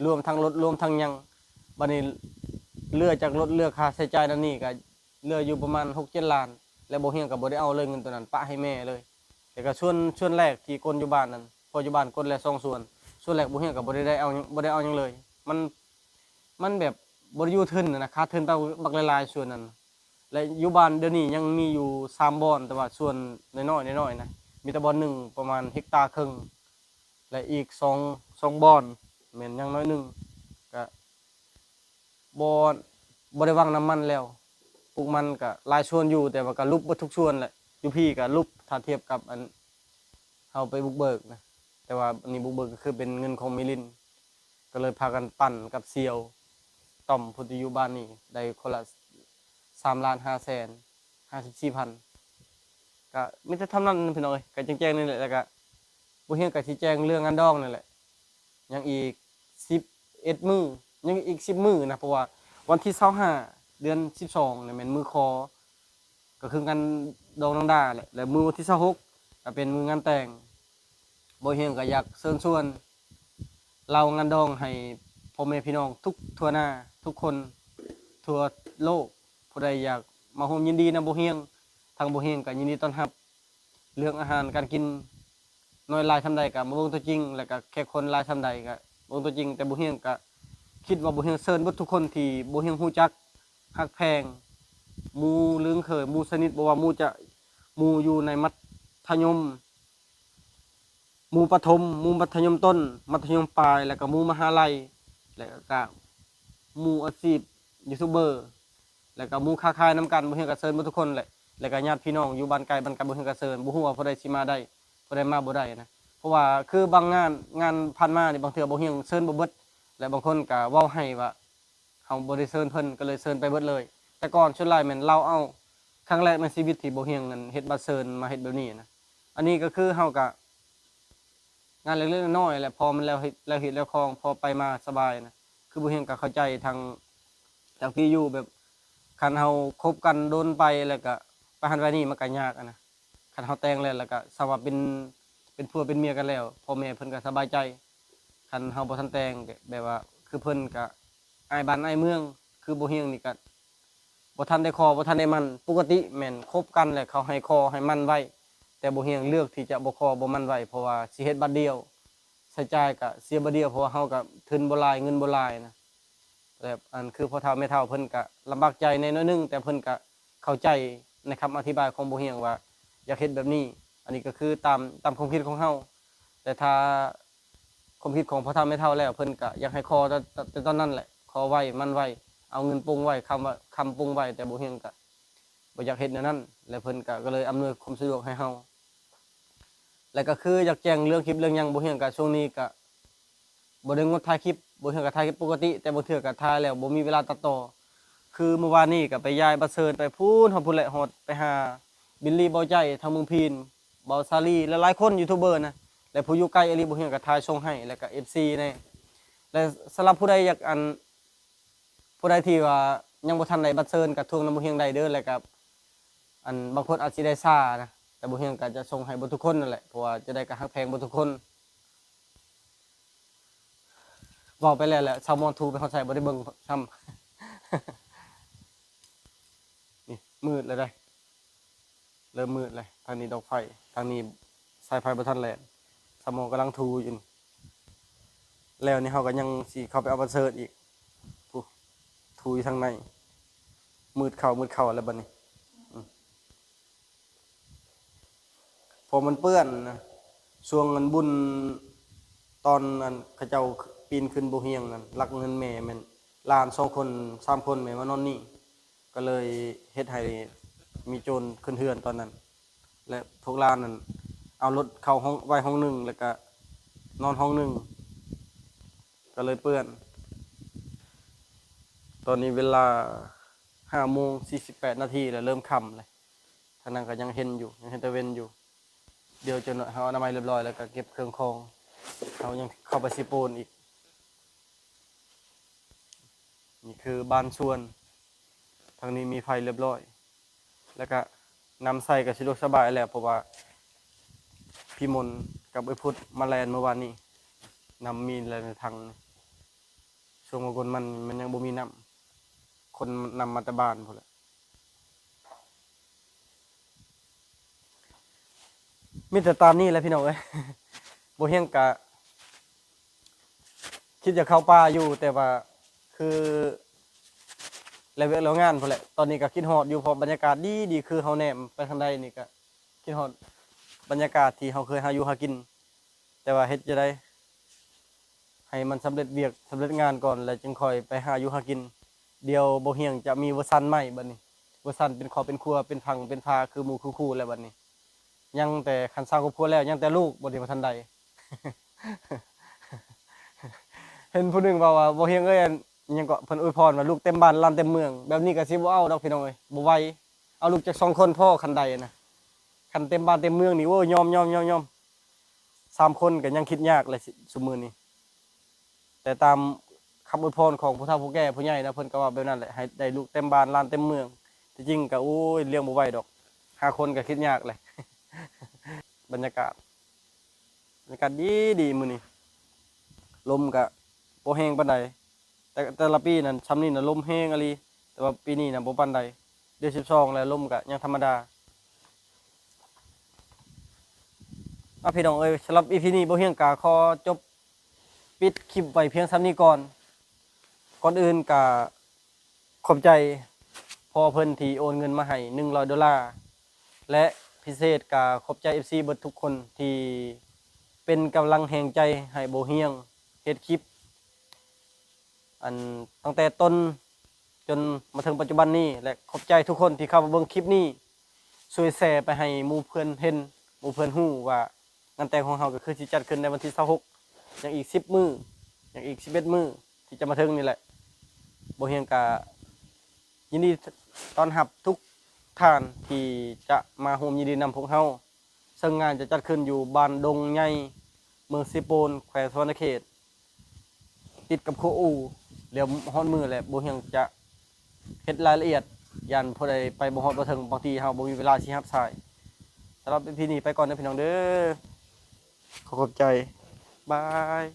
ລວມທັງລົດ ລວມທັງຫຍັງ. ບັດນີ້ເຫຼືອຈາກລົດ ເຫຼືອຄ່າໃຊ້ຈ່າຍນັ້ນນີ້ກໍເຫຼືອຢູ່ປະມານຫົກເຈັດລ້ານ ແລະ ບໍ່ຮຽງກໍບໍ່ໄດ້ເອົາເລີຍ ເງິນໂຕນັ້ນປະໃຫ້ແມ່ເລີຍ. ແລ້ວກໍສ່ວນ ສ່ວນແລກທີ່ກົນຢູ່ບ້ານນັ້ນ ເພາະຢູ່ບ້ານກົນແລ້ວສອງສ່ວນ ສ່ວນແລກບໍ່ຮຽງກໍບໍ່ໄດ້ ໄດ້ເອົາຫຍັງ ບໍ່ໄດ້ເອົາຫຍັງເລີຍ. ມັນ ມັນແບບບໍ່ໄດ້ຢູ່ທຶນນະ ຂາດທຶນໄປບັກຫຼາຍໆສ່ວນນັ້ນ. ແລະ ຢູ່ບ້ານດຽວນີ້ຍັງມີຢູ່ສາມບ່ອນ ແຕ່ວ່າສ່ວນນ້ອຍໆ ນ້ອຍໆນະ ມີແຕ່ບ່ອນໜຶ່ງປະມານເຮັກຕາເຄິ່ງ ແລະ ອີກສອງ ສອງບ່ອນແມ່ນຍັງໜ້ອຍໜຶ່ງ ກະບໍ່ ບໍ່ໄດ້ຫວັງນຳມັນແລ້ວ. ປູກມັນກະຫຼາຍສ່ວນຢູ່ ແຕ່ວ່າກະຫຼຸບເບິດທຸກສ່ວນແຫຼະ ຢູ່ພີ້ກະຫຼຸບ ຖ້າທຽບກັບອັນເຮົາໄປບຸກເບີກນະ. ແຕ່ວ່າອັນນີ້ບຸກເບີກກໍຄືເປັນເງິນຂອງມີລິນ ກໍເລີຍພາກັນປັ່ນກັບສ່ຽວຕ້ອມ ຜູ້ທີ່ຢູ່ບ້ານນີ້ ໄດ້ຄົນລະສາມລ້ານຫ້າແສນຫ້າສິບສີ່ພັນ. ກະມີແຕ່ເທົ່ານັ້ນພີ່ນ້ອງເອີຍ ກະແຈ້ງໆນີ້ແຫຼະ. ແລ້ວກະບໍ່ຮຽງກະຊິແຈ້ງເລື່ອງງານດອງນີ້ແຫຼະ ຍັງອີກສິບເອັດມື້ ຍັງອີກສິບມື້ນະ ເພາະວ່າວັນທີຊາວຫ້າ ເດືອນສິບສອງນີ້ແມ່ນມື້ຂໍ ກໍຄືງານດອງນ້ອງດາແຫຼະ ແລະ ມື້ວັນທີຊາວຫົກ ກໍເປັນມື້ງານແຕ່ງ. ບໍ່ຮຽງກໍຢາກເຊີນຊວນເລົ່າງານດອງໃຫ້ພໍ່ແມ່ພີ່ນ້ອງທຸກທົ່ວໜ້າ ທຸກຄົນທົ່ວໂລກ ຜູ້ໃດຢາກມາຮ່ວມຍິນດີນຳບໍ່ຮຽງ ທາງບໍ່ຮຽງກໍຍິນດີຕ້ອນຮັບ. ເລື່ອງອາຫານການກິນ ນ້ອຍຫຼາຍສ່ຳໃດກໍມາເບິ່ງຕົວຈິງ ແລ້ວກໍແຂກຄົນຫຼາຍສ່ຳໃດກໍເບິ່ງຕົວຈິງ. ແຕ່ບໍ່ຮຽງກໍຄິດວ່າບໍ່ຮຽງເຊີນເບິດທຸກຄົນທີ່ບໍ່ຮຽງຮູ້ຈັກ ຮັກແພງ ໝູ່ລຶ້ງເຄີຍ ໝູ່ສະໜິດ ບໍ່ວ່າໝູ່ຈະ ໝູ່ຢູ່ໃນມັດທະຍົມ ໝູ່ປະຖົມ ໝູ່ມັດທະຍົມຕົ້ນ ມັດທະຍົມປາຍ ແລ້ວກໍໝູ່ມະຫາໄລ ແລ້ວກໍໝູ່ອາຊີບຢູທູບເບີ ແລ້ວກໍໝູ່ຄ້າຂາຍນຳກັນ ບໍ່ຮຽງກໍເຊີນເບິດທຸກຄົນແຫຼະ. ແລ້ວກໍຍາດພີ່ນ້ອງຢູ່ບ້ານໄກ ບ້ານໄກບໍ່ຮຽງກໍເຊີນ ບໍ່ຮູ້ວ່າຜູ້ໃດຊິມາໄດ້ ຜູ້ໃດມາບໍ່ໄດ້ນະ. ເພາະວ່າຄືບາງງານ ງານຜ່ານມານີ້ ບາງເທື່ອບໍ່ຮຽງເຊີນບໍ່ເບິດ ແລະ ບາງຄົນກໍເວົ້າໃຫ້ວ່າ ເຮົາບໍ່ໄດ້ເຊີນເພິ່ນ ກໍເລີຍເຊີນໄປເບິດເລີຍ. ແຕ່ກ່ອນສ່ວນຫຼາຍແມ່ນເລົ່າເອົາ ຄັ້ງແລກໃນຊີວິດທີ່ບໍ່ຮຽງນັ້ນເຮັດບັດເຊີນມາເຮັດແບບນີ້ນະ. ອັນນີ້ກໍຄືເຮົາກະງານເລັກໆນ້ອຍໆແຫຼະ ພໍມັນແລ້ວເຮັດ ແລ້ວເຮັດແລ້ວຄອງ ພໍໄປມາສະບາຍນະ. ຄືບໍ່ຮຽງກໍເຂົ້າໃຈທາງ ທາງພີ່ຢູ່ ແບບຄັນເຮົາຄົບກັນດົນໄປ ແລ້ວກະໄປຫັ້ນໄປນີ້ ມັນກະຍາກຫັ້ນນະ. ຄັນເຮົາແຕ່ງແລ້ວ ແລ້ວກະສາມາດເປັນ ເປັນຜົວເປັນເມຍກັນແລ້ວ ພໍ່ແມ່ເພິ່ນກໍສະບາຍໃຈ. ຄັນເຮົາບໍ່ທັນແຕ່ງ ແບບວ່າຄືເພິ່ນກະອາຍບ້ານອາຍເມືອງ ຄືບໍ່ຮຽງນີ້ກະບໍ່ທັນໄດ້ຂໍ ບໍ່ທັນໄດ້ໝັ້ນ. ປົກກະຕິແມ່ນຄົບກັນແລ້ວເຂົາໃຫ້ຂໍໃຫ້ໝັ້ນໄວ້ ແຕ່ບໍ່ຮຽງເລືອກທີ່ຈະບໍ່ຂໍບໍ່ໝັ້ນໄວ້ ເພາະວ່າຊິເຮັດບັດດຽວ ໃຊ້ຈ່າຍກະເສຍບັດດຽວ ເພາະວ່າເຮົາກະທຶນບໍ່ຫຼາຍ ເງິນບໍ່ຫຼາຍນະ. ແບບອັນຄືພໍ່ເຖົ້າແມ່ເຖົ້າເພິ່ນກະລຳບາກໃຈແດ່ໜ້ອຍໜຶ່ງ ແຕ່ເພິ່ນກະເຂົ້າໃຈໃນຄຳອະທິບາຍຂອງບໍ່ຮຽງວ່າຢາກເຮັດແບບນີ້. ອັນນີ້ກໍຄືຕາມ ຕາມຄວາມຄິດຂອງເຮົາ ແຕ່ຖ້າຄວາມຄິດຂອງພໍ່ເຖົ້າແມ່ເຖົ້າແລ້ວ ເພິ່ນກະຢາກໃຫ້ຂໍແຕ່ ແຕ່ຕອນນັ້ນແຫຼະ ຂໍໄວ້ໝັ້ນໄວ້ ເອົາເງິນປົງໄວ້ ຄຳວ່າ ຄຳປົງໄວ້ ແຕ່ບໍ່ຮຽງກະບໍ່ຢາກເຮັດແນວນັ້ນ ແລະ ເພິ່ນກະ ກໍເລີຍອຳນວຍຄວາມສະດວກໃຫ້ເຮົາ. ແລະ ກໍຄືຢາກແຈ້ງເລື່ອງຄລິບເລື່ອງຫຍັງ ບໍ່ຮຽງກະຊ່ວງນີ້ກະ ບໍ່ໄດ້ງົດຖ່າຍຄລິບ ບໍ່ເທື່ອກໍຖ່າຍຄລິບປົກກະຕິ ແຕ່ບາງເທື່ອກໍຖ່າຍແລ້ວບໍ່ມີເວລາຕັດຕໍ່. ຄືມື້ວານນີ້ກໍໄປຢາຍບັດເຊີນໄປພຸ້ນ ຮອດພຸ້ນແຫຼະ ຮອດໄປຫາບິນລີ ເບົາໃຈ ທາງເມືອງພີນ ເບົາສາລີ ຫຼາຍໆຄົນ ຢູທູບເບີນະ ແລະ ຜູ້ຢູ່ໄກອີ່ຫຼີ ບໍ່ຮຽງກໍຖ່າຍສົ່ງໃຫ້ ແລ້ວກໍເອັຟຊີແດ່. ແລະ ສຳລັບຜູ້ໃດຢາກ ອັນ ຜູ້ໃດທີ່ວ່າຍັງບໍ່ທັນໄດ້ບັດເຊີນກໍທວງນຳບໍ່ຮຽງໄດ້ເດີ ແລ້ວກໍ ອັນ ບາງຄົນອາດຊິໄດ້ຊ້ານະ ແຕ່ບໍ່ຮຽງກໍຈະສົ່ງໃຫ້ເບິດທຸກຄົນນັ້ນແຫຼະ ເພາະວ່າຈະໄດ້ກໍຮັກແພງເບິດທຸກຄົນ. ເວົ້າໄປແລ້ວແຫຼະ ຊາວມອນທູໄປຮອດໃສບໍ່ໄດ້ເບິ່ງຊ້ຳ. ນີ້ມືດແລ້ວເດ້ ເລີ່ມມືດແລ້ວ. ທາງນີ້ດອກໄຟ ທາງນີ້ສາຍໄຟບໍ່ທັນແລ່ນ ຊາວມອນກຳລັງທູຢູ່ນີ້. ແລ້ວນີ້ເຮົາກໍຍັງຊິເຂົ້າໄປເອົາປາເສີດອີກ. ຜູ້ ຜູ້ຢູ່ທາງໃນ ມືດເຂົ້າ ມືດເຂົ້າແລ້ວບັດນີ້. ອືມ ເພາະມັນເປື້ອນນະ. ຊ່ວງງານບຸນ ຕອນນັ້ນເຂົາເຈົ້າປີນຂຶ້ນບໍ່ຮຽງນັ້ນ ລັກເງິນແມ່ແມ່ນຫຼານສອງຄົນ ສາມຄົນ ແມ່ມານອນນີ້ ກໍເລີຍເຮັດໃຫ້ມີໂຈນຂຶ້ນເຮືອນຕອນນັ້ນ ແລະ ພວກຫຼານນັ້ນເອົາລົດເຂົ້າຫ້ອງ ໄວ້ຫ້ອງໜຶ່ງ ແລ້ວກະນອນຫ້ອງໜຶ່ງ ກໍເລີຍເປື້ອນ. ຕອນນີ້ເວລາຫ້າໂມງສີ່ສິບແປດນາທີແລ້ວ ເລີ່ມຄ່ຳແລ້ວ. ທາງນັ້ນກໍຍັງເຫັນຢູ່ ຍັງເຫັນຕາເວັນຢູ່. ດຽວຈັກໜ້ອຍເຮົາອະນາໄມຮຽບຮ້ອຍ ແລ້ວກໍເກັບເຄື່ອງຂອງ ເຮົາຍັງເຂົ້າໄປຊິໂປນອີກ. ນີ້ຄືບ້ານສວນ ທາງນີ້ມີໄຟຮຽບຮ້ອຍ ແລ້ວກະນ້ຳໃຊ້ກໍສະດວກສະບາຍແລ້ວ ເພາະວ່າພີ່ມົນກັບເອື້ອຍພຸດມາແລ່ນມື້ວານນີ້ ນ້ຳມີແລ້ວໃນຖັງ. ຊ່ວງວ່າກ່ອນມັນ ມັນຍັງບໍ່ມີນ້ຳ ຂົນນ້ຳມາແຕ່ບ້ານພຸ້ນແຫຼະ. ມີແຕ່ຕາມນີ້ແຫຼະພີ່ນ້ອງເອີຍ. ບໍ່ຮຽງກະຄິດຢາກເຂົ້າປ່າຢູ່ ແຕ່ວ່າຄືແລວຽກແລວງານພຸ້ນແຫຼະ. ຕອນນີ້ກໍຄິດຮອດຢູ່ ເພາະບັນຍາກາດດີໆ ຄືເຮົາແນມໄປທາງໃດນີ້ກໍຄິດຮອດບັນຍາກາດທີ່ເຮົາເຄີຍຫາຢູ່ຫາກິນ. ແຕ່ວ່າເຮັດຈັ່ງໃດ ໃຫ້ມັນສຳເລັດວຽກສຳເລັດງານກ່ອນ ແລ້ວຈຶ່ງຄ່ອຍໄປຫາຢູ່ຫາກິນ. ດຽວບໍ່ຮຽງຈະມີເວີຊັນໃໝ່ບັດນີ້ ເວີຊັນເປັນຄອບເປັນຄົວ ເປັນພັງເປັນພາຄືໝູ່ຄືຄູ່ແລ້ວບັດນີ້. ຍັງແຕ່ຄັນສ້າງຄອບຄົວແລ້ວ ຍັງແຕ່ລູກ ບໍ່ໄດ້ ບໍ່ທັນໄດ້. ເຫັນຜູ້ໜຶ່ງເວົ້າວ່າ ບໍ່ຮຽງເອີຍ ອັນ ຫຍັງເກາະ ເພິ່ນອວຍພອນວ່າ ລູກເຕັມບ້ານຫຼານເຕັມເມືອງ. ແບບນີ້ກໍຊິບໍ່ເອົາດອກພີ່ນ້ອງເອີຍ ບໍ່ໄຫວ. ເອົາລູກຈັກສອງຄົນພໍ ຄັນໄດ້ນະ. ຄັນເຕັມບ້ານເຕັມເມືອງນີ້ ໂອ້ຍ ຍອມ ຍອມ ຍອມ ຍອມ. ສາມຄົນກໍຍັງຄິດຍາກແຫຼະ ຊຸ ຊຸມື້ນີ້. ແຕ່ຕາມຄຳອວຍພອນຂອງຜູ້ເຖົ້າຜູ້ແກ່ຜູ້ໃຫຍ່ນະ ເພິ່ນກໍເວົ້າແບບນັ້ນແຫຼະ ໃຫ້ໄດ້ລູກເຕັມບ້ານຫຼານເຕັມເມືອງ. ທີ່ຈິງກໍ ໂອ້ຍ ລ້ຽງບໍ່ໄຫວດອກ ຫ້າຄົນກໍຄິດຍາກແຫຼະ. ບັນຍາກາດ ບັນຍາກາດດີໆ ມື້ນີ້ ລົມກະບໍ່ແຮງປານໃດ. ແຕ່ ແຕ່ລະປີນັ້ນ ຊ່ຳນີ້ນະ ລົມແຮງອີ່ຫຼີ ແຕ່ວ່າປີນີ້ນະ ບໍ່ປານໃດ. ເດືອນສິບສອງແລ້ວ ລົມກະຍັງທຳມະດາ. ອ່ະ ພີ່ນ້ອງເອີຍ ສຳລັບອີພີນີ້ ບໍ່ຮຽງກະຂໍຈົບປິດຄລິບໄວ້ພຽງຊ່ຳນີ້ກ່ອນ. ກ່ອນອື່ນກະ ຂອບໃຈພໍ່ເພິ່ນທີ່ໂອນເງິນມາໃຫ້ໜຶ່ງຮ້ອຍໂດລາ ແລະ ພິເສດກະຂອບໃຈເອັຟຊີເບິດທຸກຄົນທີ່ເປັນກຳລັງແຮງໃຈໃຫ້ບໍ່ຮຽງເຮັດຄລິບ ອັນ ຕັ້ງແຕ່ຕົ້ນຈົນມາເຖິງປັດຈຸບັນນີ້ ແລະ ຂອບໃຈທຸກຄົນທີ່ເຂົ້າມາເບິ່ງຄລິບນີ້. ຊ່ວຍແຊໄປໃຫ້ໝູ່ເພື່ອນເຫັນ ໝູ່ເພື່ອນຮູ້ວ່າ ງານແຕ່ງຂອງເຮົາກໍຄືຊິຈັດຂຶ້ນໃນວັນທີຊາວຫົກ ຍັງອີກສິບມື້ ຍັງອີກສິບເອັດມື້ທີ່ຈະມາເຖິງນີ້ແຫຼະ. ບໍ່ຮຽງກະຍິນດີຕ້ອນຮັບທຸກທ່ານທີ່ຈະມາຮ່ວມຍິນດີນຳພວກເຮົາ. ເຊິ່ງງານຈະຈັດຂຶ້ນຢູ່ບ້ານດົງໃຫຍ່ ເມືອງເຊໂປນ ແຂວງສະຫວັນນະເຂດ ຕິດກັບຂົວອູ່. ແລ້ວຮອດມື້ແລ້ວ ບໍ່ຮຽງຈະເຮັດລາຍລະອຽດ ຢ້ານຜູ້ໃດໄປບໍ່ຮອດບໍ່ເຖິງ ບາງທີເຮົາບໍ່ມີເວລາຊິຮັບສາຍ. ສຳລັບອີພີນີ້ໄປກ່ອນເດີພີ່ນ້ອງເດີ ຂໍຂອບໃຈ ບາຍ.